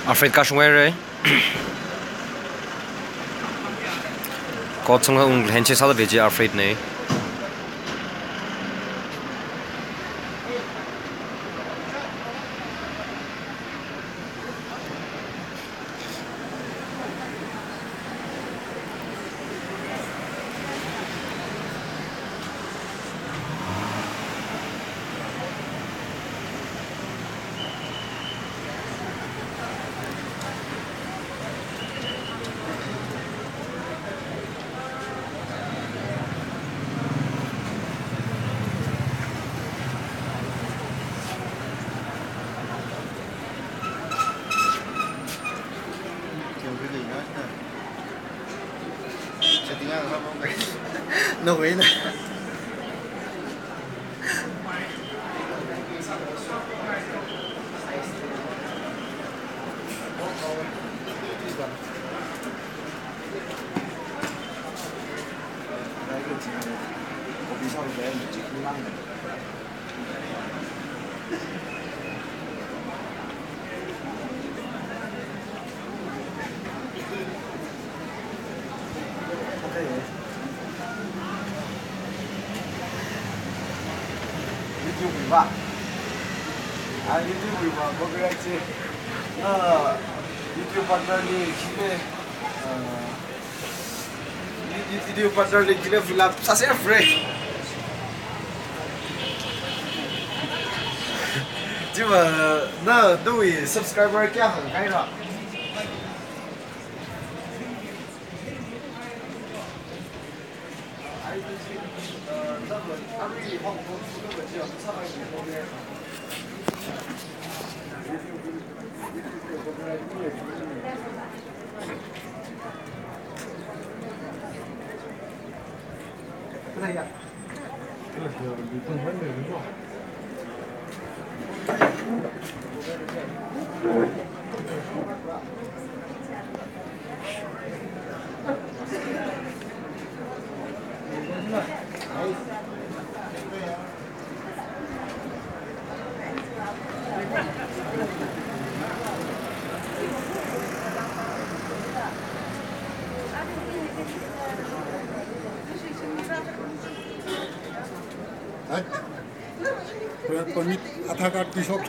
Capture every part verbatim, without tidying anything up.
Alfred kashung haira. Kot sangla ung henche sala beji Alfred ne. No way na. YouTube wui vang. Ah, YouTube wui vang, copyright chi. Ah, YouTube partner li khile, ah, YouTube partner li khile fill up sāse free. Chiva, na, nawui subscriber kayākha haira? Permit, Aadhaar card pishok.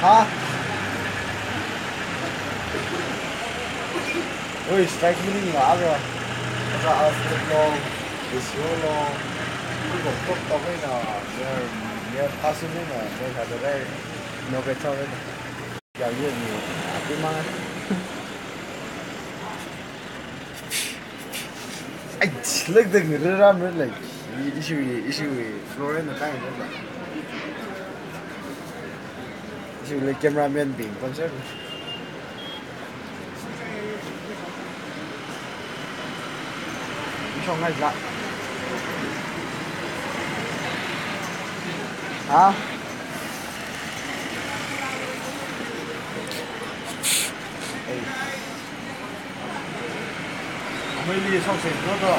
Ha? Oi, strike mini ni aga. Aga asset lo, issue lo. Ini kok tok tok ni na, ya, ya, pasu ni na, ya, ada rai. No ke chau ni. Ya, ye ni, aku mana? Ai, like the mirror, mirror, like. Ishi, ishi, Florence na kai na. Ishi le cameraman bing concert. Shong ngai la. Ha? Ei. Ameili sokse no to.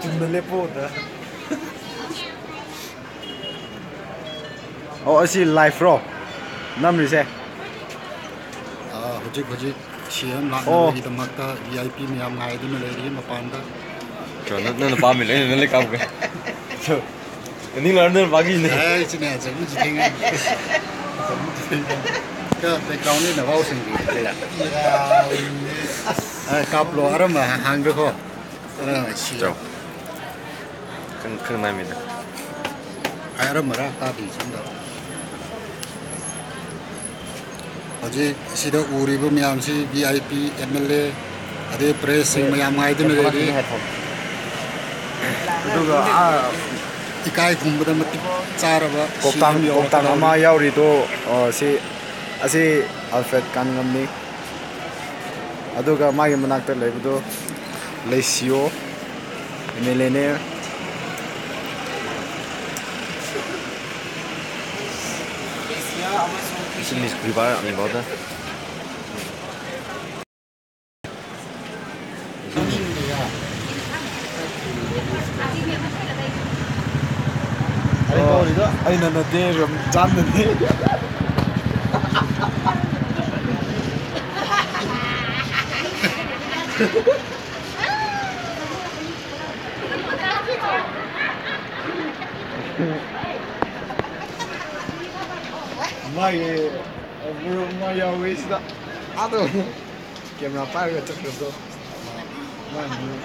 Chumna lepo da. Oh, asi live ro. Namrise. Ah, hojik, hojik. C M la, oh, nali damakta V I P mayam ngaiduna leiri mapanda. Cho, na, na, na pami le, na le kam ke. Cho. Ni la na pagi ne. Ai, chine, chine, chine. Ka background ni na vau sing di. Ai, kaplo aram hang de ko. Aram si. Cho. Khang, khang nai mi da. Ai, aram mara ka di ching da. Hojik sida uriba mayamsi V I P, M L A, ade press sing mayam ngaiduna leiri. Aduga, ah, ikai khumbada matik chāraba, koktang, C M yo koktang ama yaori do, oh, si, asi Alfred Kanngamni. Aduga magi manakta leibado Leishiyo, M L A ne. Ishi Miss Guibar, ami bauda. Oh, ai na na de ram jan na de. Mai, eh, bro, mai ya waste da. Ado. Camera pailaga chakra do. Mai, mai.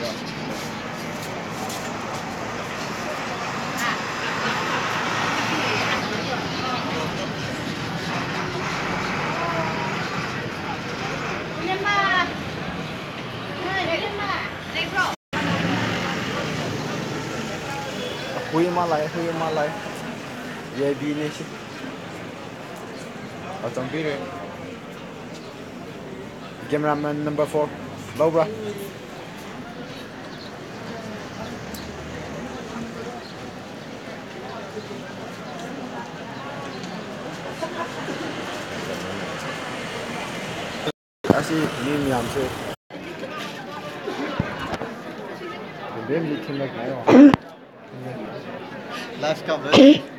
Ya. Hui malai, hui malai. Yabine shi. Atam pire. Cameraman number four. Bau bra. Asi mi miyamse. Bem li thim lak nayo. Last cover.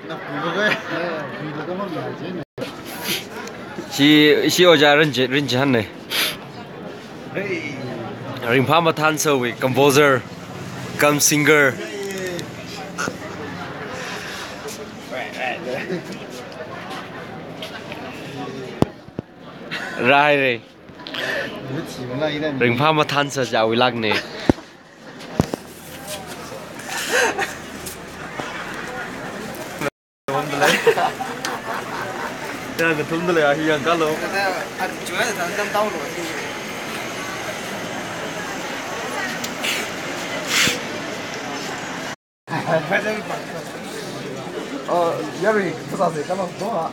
Na kulo ke. Shi, shi oja Rinji, Rinji han ne. Ringphā Mathansa wui composer, cum singer. Rai re. Ringphā Mathansa jawui lak ne. Ya, kathumda lei, ahi yang kalo. Oh, yari, kasā se, kalo, do ha.